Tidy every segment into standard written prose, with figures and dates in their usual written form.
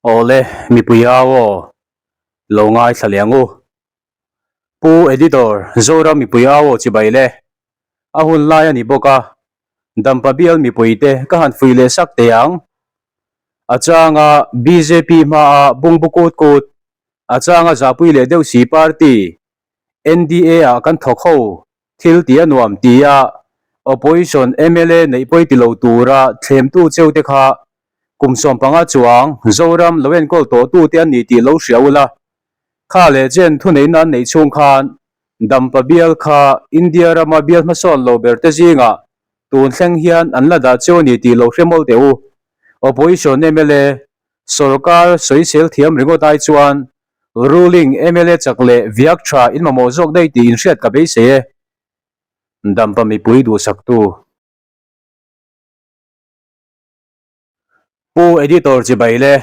Awle, mipui au aw, lo ngaithla leh ang u. Pu Editor, Zoram mipui au aw chibai le. A hun lai a ni bawk a, Dampa bial mipuite ka han fuih leh sak teh ang. A changa bjp hmaa bungbu kut kut, a changa zahpui leh deuh si party, NDA ah kan thawk ho Thil tih a nuam tia Opposition mla neih pawi ti lo tura thlemtu cheu te kha kum 15 chuang Zoram lo enkawl tawhtu te an ni tih lo hria ula. Kha leh chen thuneihna an neih chhung khan Dampa bial kha India rama bial hmasawn lo ber te zingah tun thleng hian an la dah cheu a ni tih lo hre mawlh teh u. Opposition mla sawrkar sawisel thiam ringawt ai chuan Ruling mla chak leh viak tha in mamawh zawk daih tih inhriat ka beisei e. Dampa mipui duhsaktu. Pu Editor chibai le.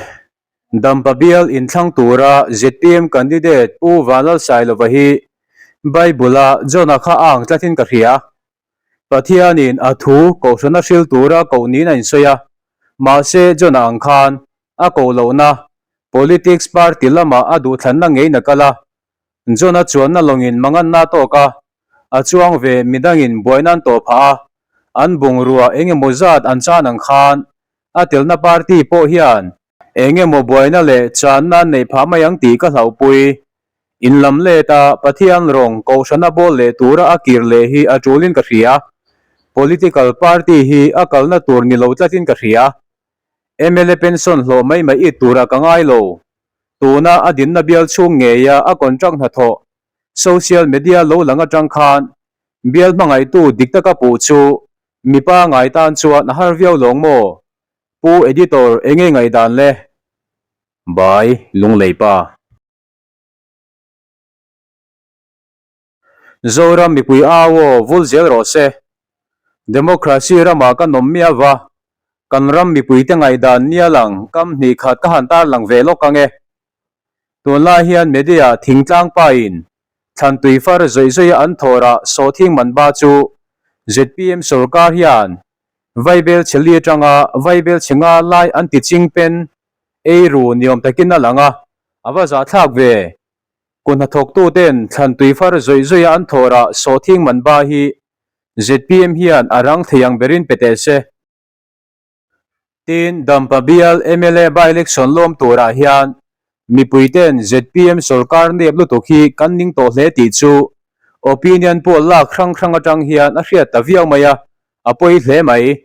Dampa bial inthlang tura zpm candidate Pu Vanlalsailova hi Bible-a John-a kha a ang tlatin ka hria. Pathianin a thu kohhrana hril tura koh niin a insawi a, mahse John-a ang khan a koh lohna politics party lamah a duhthlanna ngeiin a kal a. John-a chuanna lawngin manganna a tawk a, a chuang ve midangin buaina an tawh phah a, an bungrua eng emaw zat an chan ang khan a telna party pawh hian eng emaw buaina leh channa an neih phah mai ang tih ka hlauhpui. In lam let a, Pathian rawng kohhrana bawl leh tura a kir leh hi a tulin ka hria. Political party hi a kalna tur ni lo tlatin ka hria. Mla pension hlawh mai mai it turah ka ngai lo. Tuna a dinna bial chhung ngeia a contract hnathawh social media lo lang atang khan bial hmangaihtu dik taka puh chu mipa ngai tan chuan a har viau lawng maw? Pu Editor enge ngaihdan le? Bai Lunglei pa. Zoram mipui au aw vul zel rawh se. Democracy ramah kan awm miah va, kan ram mipuite ngaihdan nia lang kam hnih khat ka han tarlang ve lawk ang e. Tunlai hian media thingtlang pain thlan tui far zawih zawih a an thawrah sawhthing man ba chu zpm sorkar hian vaibel chhe li atanga vaibel chhe nga lai an ti ching pen eiru niawm takin a lang a, a va zahthlak ve. Ku hnathawktuten thlan tui far zawih zawih a an thawrah sawhthing man ba hi zpm hian a rang thei ang berin pe teh se. Tin, Dampa bial mla by-election lawm turah hian mipuiten zpm sorkar nep lutuk hi kan ning tawh hle tih chu opinion poll lak hrang hrang atang hian a hriat ta viau mai a, a pawi hle mai.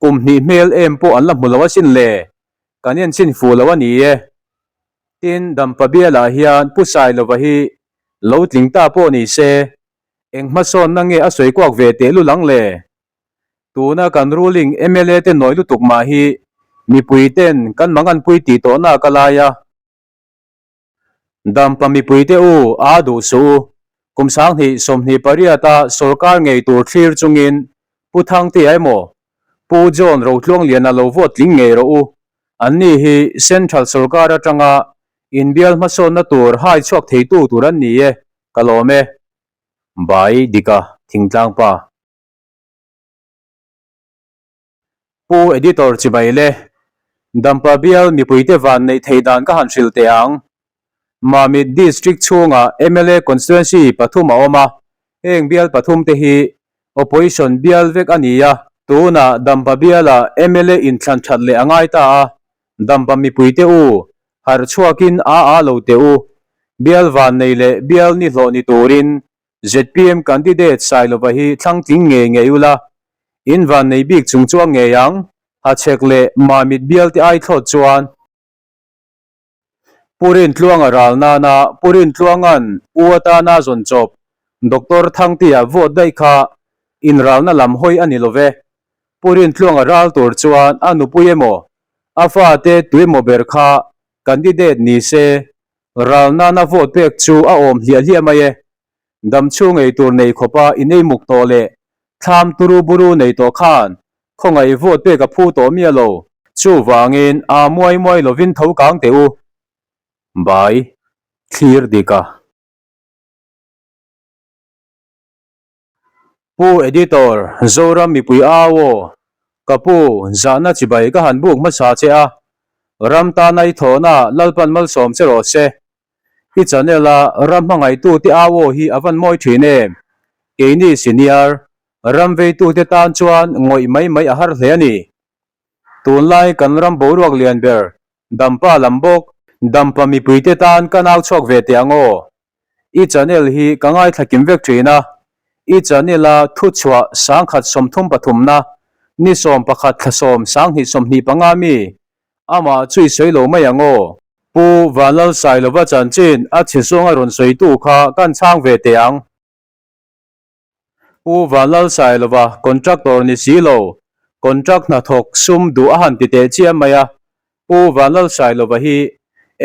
Kum hnih hmel em pawh an la hmu lo asin le, kan enchin fuh lo a ni e. Tin, Dampa bialah hian Pu Sailova hi lo tling ta pawh ni se, eng hmasawnna nge a sawi kuak ve teh lul ang le? Tuna kan ruling mla te nawi lutuk mah hi mipui ten kan manganpui tih tawhna ka lai a. Dampa mipuite u aa duh suh u. Kum 2028 a sorkar ngei tur thlir chungin Pu Thangtea emaw Pu John Rotluangliana lo vote tling ngei rawh u. Anni hi Central sorkar atanga inbial hmasawnna tur hai chhuak theitu tur an ni e, ka lawm e. Bai Dika Thingtlang Pa. Pu Editor chibai le, Dampa bial mipuite van neih theih dan ka han hrilh teh ang. Mamit District chhungah mla Constituency pathum a awm a, heng bial pathum te hi Opposition bial vek a ni a. Tunah Dampa bialah mla inthlan that leh a ngai ta a, Dampa mipuite u, harh chhuakin a a lo teh u. Bial van nei leh bial ni hlawh ni turin Zpm candidate Sailova hi thlang tling ngei ngei ula, in van nei bik chung chuang ngei ang, Hachhek leh Mamit bial te ai thlawt chuan. Pu Rintluanga ral nana Pu Rintluanga'n U atana zawn chawp Doctor Thangtea vote daih kha inralna lam hawi a ni lo ve. Pu Rintluanga ral tur chuan a nupui emaw, a fate tuemaw ber kha candidate ni se Ral nana vote pek chu a awm hliah hliah mai e. Dam chhung ei tur nei khawpa in ei muk tawh leh thlam turu buru nei tawh khan khawngaih vote pek a phu tawh miah lo. Chuvangin aa muai muai lovin tho kang teh u. Bai thlir dik a. Pu Editor, Zoram mipui au aw, ka pu, zahna chibai ka han buk hmasa che a. Ram tana i thawhna Lalpan malsawm che rawh se. I channel a ram hmangaihtute au aw hi a van mawi thin em? Keini senior ram veitute tan chuan ngawih mai mai a har hle a ni. Tunlai kan ram boruak lian ber Dampa lam bawk Dampa mipuite tan ka nau chhuak ve teh ang aw. I channel hi ka ngaithla kim vek thin a, i channel a thuchhuah 1033 na ni 11 thla 10 2025 mi amah chu i sawi lo mai ang aw. Pu Vanlalsailova chanchin a chhe zawnga rawn sawitu kha kan chhang ve teh ang. Pu Vanlalsailova contractor ni si lo, contract hnathawk sum duh a han ti teh chiam mai a. Pu Vanlalsailova hi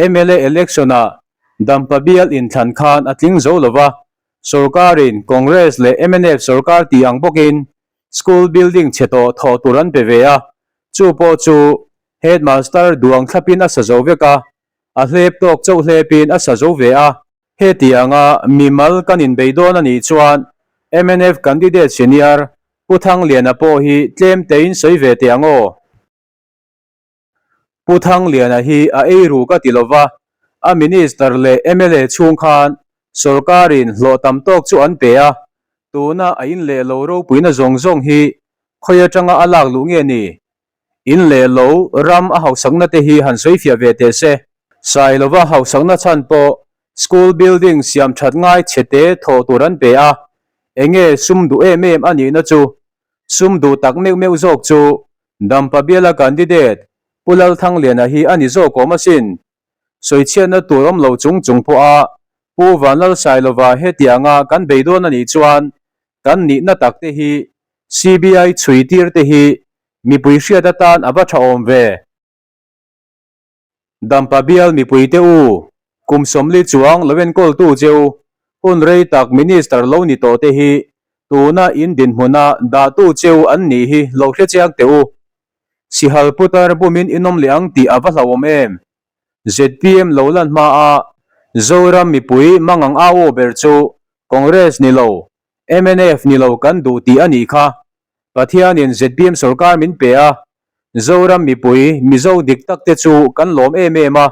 mla election ah Dampa bial inthlan khan a tling zo lova, sorkarin Congress leh mnf sorkar tih ang bawkin school building chhe tawh thawh tur an pe ve a, chu pawh chu headmaster duang thlapin a sa zo vek a, a hlep tawk chauh hlepin a sa zo ve a. Hetianga mimal kan inbei dawn a nih chuan mnf candidate senior Pu Thangliana pawh hi tlem tein sawi ve teh ang aw. Pu Thangliana hi a ei ru ka ti lova, a minister leh mla chhung khan sorkarin hlawh tam tawk chu an pe a, tuna a in leh lo ropuina zawng zawng hi khawi atanga a lak luh nge ni? In leh lo ram a hausakna te hi han sawi fiah ve teh se. Sailova hausakna chhan pawh school building siam that ngai chhe te thawh tur an pe a, enge sum duh em em a nihna chu sum duh tak meuh meuh zawk chu Dampa biala candidate Pu Lalthangliana hi a ni zawk awm asin. Sawichhiatna tur awm lo chung chung pawh a Pu Vanlalsailova hetianga kan bei dawn a nih chuan kan nihna tak te hi CBI chhui tir te hi mipui hriat atan a va tha awm ve. Dampa bial mipui te u, kum 40 chuang lo enkawltu cheu, hun rei tak minister lo ni tawh te hi tuna in dinhmuna dahtu cheu an nih hi lo hre chiang teh u. Sihal putar bumin in awm leh ang tih a va hlauhawm em? Zpm lo lan hma a Zoram mipui mangang au aw ber chu Congress ni lo, mnf ni lo kan duh tih a nih kha. Pathianin zpm sorkar min pe a, Zoram mipui Mizo dik tak te chu kan lawm em em a,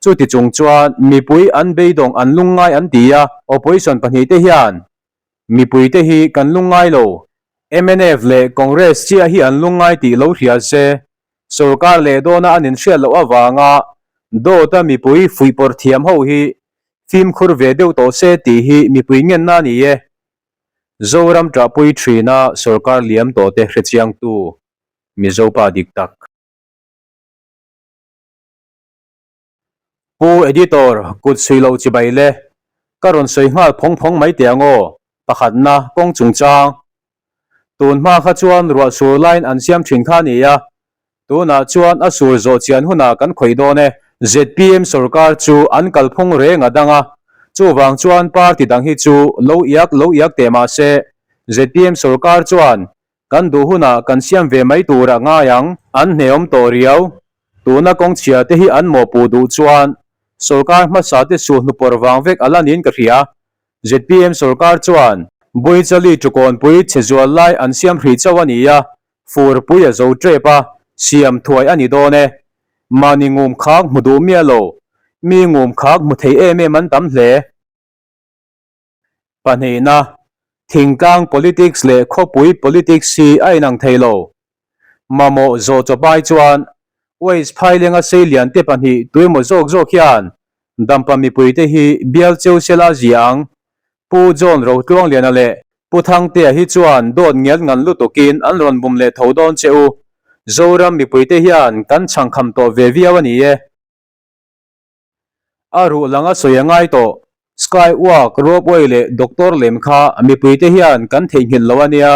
chuti chung chuan mipui an beidawng an lungngai an ti a, opposition pahnihte hian mipui te hi kan lungngai lo, mnf leh Congress chiah hi an lungngai tih lo hria se, sorkar leh dawna an inhriat loh avanga dawta mipui fuihpawrh thiam ho hi fimkhur ve deuh tawh se tih hi mipui ngenna a ni e. Zoram ṭahpui ṭhina sorkar liam tawhte hrechiangtu Mizo pa dik tak. Pu Editor, kut suih loh chibai le. Ka rawn sawi nghal phawng phawng mai teh ang aw, pakhatna kawng chungchang. Tun hma kha chuan ruah sur laiin an siam thin kha a ni a, tunah chuan a sur zawh chian hunah kan khawih dawn e. Zpm sorkar chu an kalphung reng a dang a, chuvang chuan party dang hi chu lo iak lo iak teh mah se, zpm sorkar chuan Kan duh hunah kan siam ve mai tur a ngai ang. An hneawm tawh riau. Tuna kawng chhia te hi an mawhpuh duh chuan sawrkar hmasa te suh hnupawrh vang vek a la niin ka hria. Zpm sawrkar chuan Buichali Tukawnpui chhe zual lai an siam hrih chauh a ni a, furpui a zo tep a, siam thuai a ni dawn e. Mahni ngum khak hmu duh miah lo, mi ngum khak hmu thei em em an tam hle. Pahnihna, thingtlang politics leh khawpui politics hi a inang thei lo. Mamawh zawh chawpai chuan Waste phailenga seilian te pahnih tuemaw zawk zawk hian Dampa mipuite hi bial cheu sela zia ang. Pu John Rotluangliana leh Pu Thangtea hi chuan dawt ngial ngan lutukin an rawn bum leh tho dawn che u. Zoram mipuite hian kan chhangkham tawh ve viau a ni e. A ruh lang a sawi a ngai tawh. Sky walk, rope way leh doctor lem kha mipuite hian kan theihnghilh lo a nia.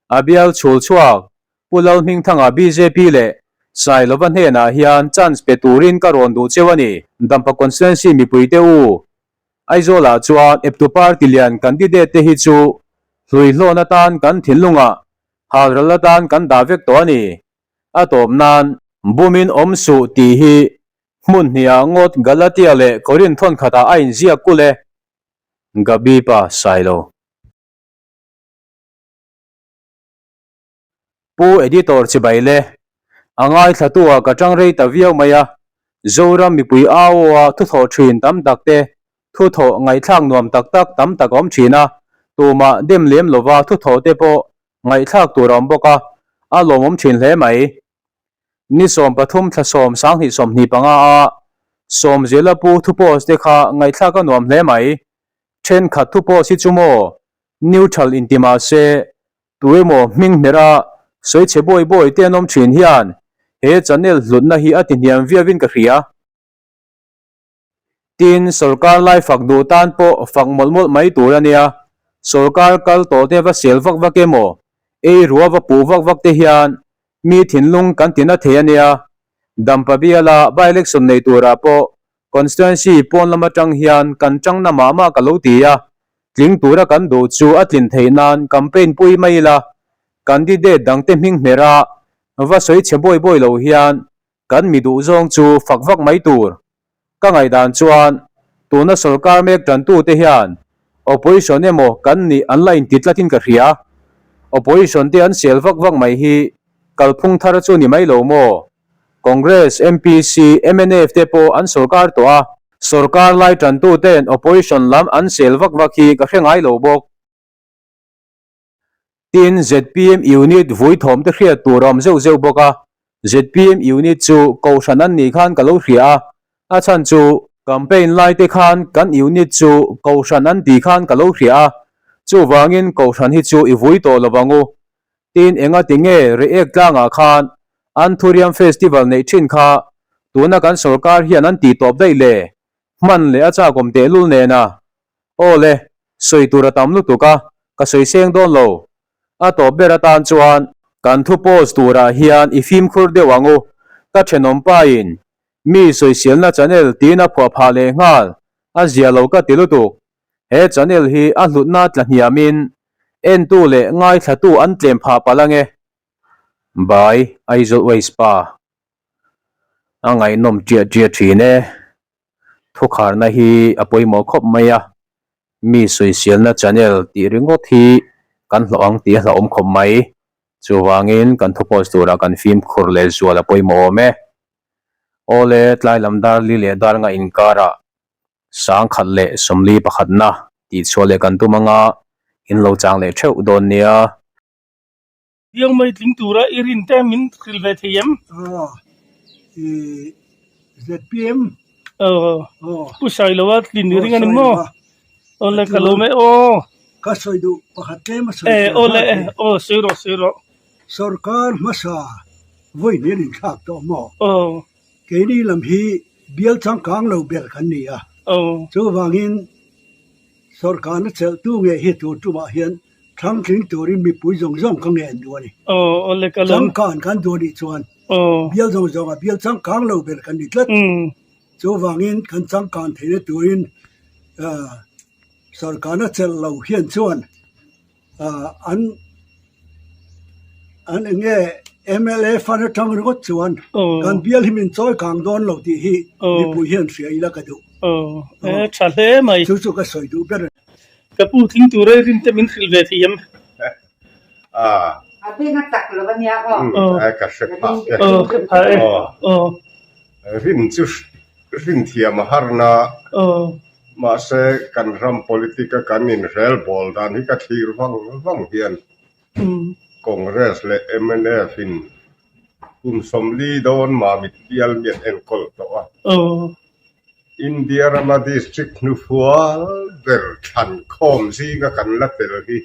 A bial chhul chhuak Pu Lalhmingthanga bjp leh Sailova hnenah hian chance pe turin ka rawn duh cheu a ni. Dampa constituency mipuite u Aizawlah chuan eptu party lian candidate te hi chu hluihlawn atan kan thinlungah halral atan kan dah vek tawh a ni. A tawp nan bumin awm suh tih hi Hmun hniah ngawt Galatia leh Korinth thawn khatah a inziak kulh e. Gabi pa Sailo. Pu Editor chibai le. A ngaithlatu ah ka tang rei ta viau mai a. Zoram mipui au a thuthawh thin tam tak te thuthawh ngaihthlak nuam tak tak tam tak a awm thin a, tumah dem lem lova thuthawh te pawh ngaihthlak tur a awm bawk a, a lawmawm thin hle mai. Ni 13 thla 10 2025 a Sawmzela pu thu post te kha ngaihthlak a nuam hle mai. Thenkhat thu post hi chu maw neutral inti mahse tuemaw hming hmera sawi chhe bawi bawi te an awm thin hian he channel hlutna hi a ti hniam viauin ka hria. Tin, sawrkar lai fak duh tan pawh fak mawlh mawlh mai tur a nia. Sawrkar kal tawh te va sel vak vak emaw, ei rua va puh vak vak te hian mi thinlung kan ti na thei a nia. Dampa biala by-election nei turah pawh constituency pawn lam atang hian kan tang na mah mah ka lo ti a, tling tura kan duh chu a tlin theih nan campaign pui mai ila, candidate dangte hming hmera va sawi chhe bawi bawi lo hian Kan mi duh zawng chu fak vak mai tur. Ka ngaihdan chuan tuna sorkar mek tantute hian opposition emaw kan nih an la inti tlatin ka hria. Opposition te an sel vak vak mai hi kalphung thar chu ni mai lo maw? Congress, MPC, mnf te pawh an sorkar tawh a. Sorkar lai tantuten opposition lam an sel vak vak hi ka hre ngai lo bawk. Tin, zpm unit vui thawm te hriat tur a awm zeuh zeuh bawk a, zpm unit chu kohhran an nih khan ka lo hria a, a chhan chu campaign lai te khan kan unit chu kohhran an tih khan ka lo hria a, chuvangin kohhran hi chu i vui tawh lo vang u. Tin, enga ti nge Reiek tlangah khan Anthurium Festival neih thin kha tuna kan sorkar hian an tih tawp daih le? Hman leh a chakawm tehlul nena Aw le, sawi tur a tam lutuk a, ka sawi seng dawn lo. A tawp ber atan chuan kan thu post turah hian i fimkhur deuh ang u, ka thenawm pain mi sawiselna channel tiin a phuah phah leh nghal, a zia lo ka ti lutuk. He channel hi a hlutna tla hniamin entu leh ngaithlatu an tlem phah palh ange. By Aizawl Waste Pa. A ngaihnawm ṭiah ṭiah ṭhin e. Thukharna hi a pawimawh khawp mai a, mi sawiselna channel tih ringawt hi kan hlawh ang tih a hlauhawm khawp mai. Chuvangin kan thu post turah kan fimkhur leh zual a pawimawh awm e. Awle tlai lam dar li leh dar nga inkarah 10,000 leh 41 pakhatna tihchhuah leh kan tum anga in lo chang leh theuh dawn nia. Biang mai tling tura i rin te min hrilh ve thei em? Aw, i zpm. Aw, Pu Sailoa tlin i ring a ni maw? Aw le ka lo mai aw. Ka sawi duh pakhat tlem a sawi tur aw le aw sawi rawh sawi rawh. Sorkar hmasa vawi hnial inthlak tawh maw? Aw. Keini lam hi bial changkang lo ber kan ni a. Aw. Chuvangin Sorkarna chelhtu nge hi tur tumah hian thlangtling turin mipui zawng zawng ka ngen duh a ni. Changkan kan duh a nih chuan bial zawng zawngah bial changkang lo ber kan ni tlat. Chuvangin kan changkan theihna turin sorkarna chelh lo hian chuan An an eng nge mla fund atang ringawt chuan kan bial hi min chawi kang dawn lo tih hi mipui hian hria ila ka duh. Aw tha hle mai. Chu chu ka sawi duh ber a ni. Ka pu tling tur e rin te min hrilh ve thei em? A beng a tak lo a nia aw. Ka hre phah e. Aw hre phah e. Aw. Rin chu rin thiam a har na. Aw. Mahse, kan ram politic a kan inrel bawl dan hi ka thlir vang vang hian Congress leh mnf in kum 40 dawn Mamit bial mi an enkawl tawh a. India rama district hnufual ber thlan khawm zinga kan la tel hi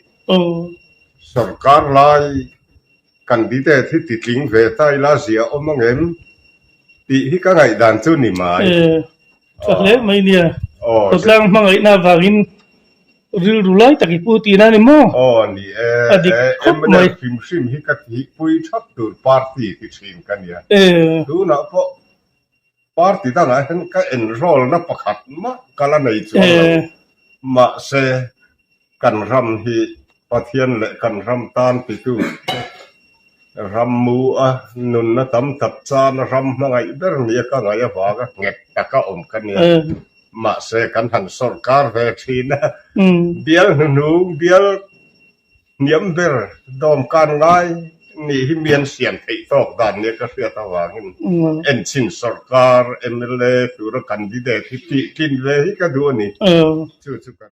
sorkar lai Candidate hi titling ve ta ila zia awm ang em tih hi ka ngaihdan chu ni mai. Tha hle mai nia. Khawtlang hmangaihna avangin rilru lai tak i pu tihna a ni maw? Aw ni e. A dik khawp mai. Mnf hrim hrim hi ka tihpui thap tur party ti thin ka nia. Tunah pawh Party dangah hian ka enroll na pakhat mah ka la nei chuang lo. Mahse, kan ram hi Pathian leh kan ram tan titu te ram mu a nunna tam tak chana ram hmangaih ber nia ka ngaih avanga nghet taka awm ka nia. Mahse, kan han sawrkar ve thin a, bial hnuhnung, bial hniam ber dawmkan ngai. Nih hi mi an siam theih tawk dan nia ka hriat avangin enchhin sorkar mla tura candidate hi tih tlin ve hi ka duh a ni. Chu chu ka.